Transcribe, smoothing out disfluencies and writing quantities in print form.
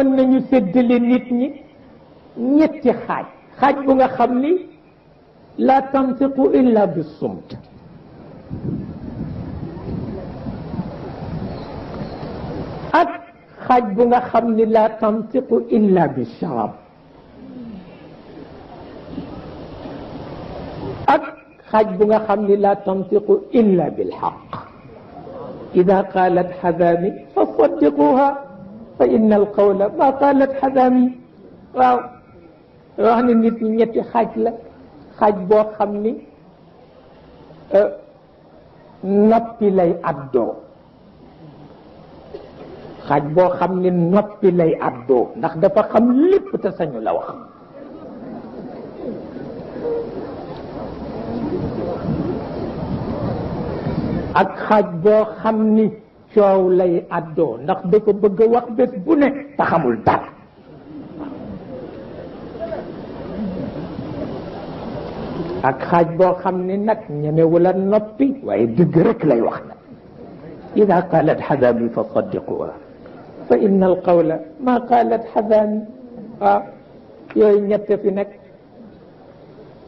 mën nañu séddale nit ñi ñetti xaaj xaaj bu nga xam ni la tantiqu illa bi sumt ak xaaj bu nga xam ni la tantiqu illa bi sharab ak xaaj bu nga xam ni la tantiqu illa bil haqq ida qalat hadami fa saddiquha fa inna al qawla ma qalat hadami waaw wax ni nit ñi ñetti xaaj la xaaj boo xam ni noppi lay addoo xaaj boo xam ni noppi lay addoo ndax dafa xam lépp te sañu la wax ak xaaj boo xam ni coow lay addoo ndax dafa bëgg a wax bés bu ne te xamul dara ak xaaj boo xam ni nag ñemewula noppi waaye dëgg rek lay wax nag ida qalat hadami fa saddiquha fa inna al qawla ma qalat hadami waaw yooyu ñett fi nekk